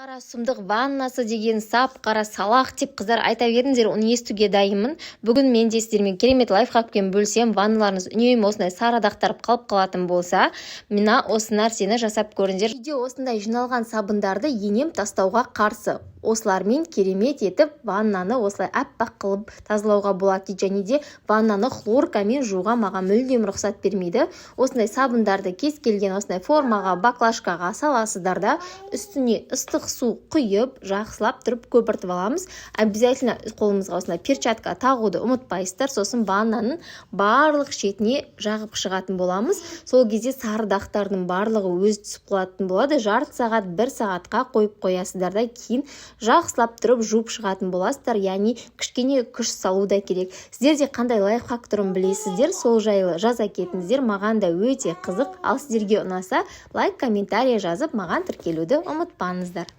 Қара сұмдық ваннасы деген сап қара салақ деп қыздар айта беріңдер, оны естуге дайынмын. Бүгін мен де сіздермен керемет лайфхакпен бөлісемін. Ванналарыңыз үнемі осындай сары дақтар қалып қалатын болса, мына осы нәрсені жасап көріңдер. Үйде осындай жиналған сабындарды енем тастауға қарсы. Осылармен керемет етіп ваннаны осылай аппақ қылып тазалауға болады дейді. Және де ваннаны хлоркамен жууға маған мүлдем рұқсат бермейді. Осындай сабындарды кез келген осындай формаға, баклажкаға саласыздар да, үстіне ыстық су құйып, жақсылап тұрып көпіртіп аламыз. Обязательно қолымызға осындай перчатка тағуды ұмытпайсыздар. Сосын ваннаның барлық шетіне жағып шығатын боламыз. Сол кезде сары дақтардың барлығы өзі түсіп қалатын болады. Жарты сағат, бір сағатқа қойып қоясыздар да, кейін жақсылап тұрып жуып шығатын боласыздар. Яғни кішкене күш салу да керек. Сіздер де қандай лайфхак түрін білесіздер, сол жайлы жаза кетіңіздер, маған да өте қызық. Ал сіздерге ұнаса, лайк, комментарий жазып, маған тіркелуді ұмытпаңыздар.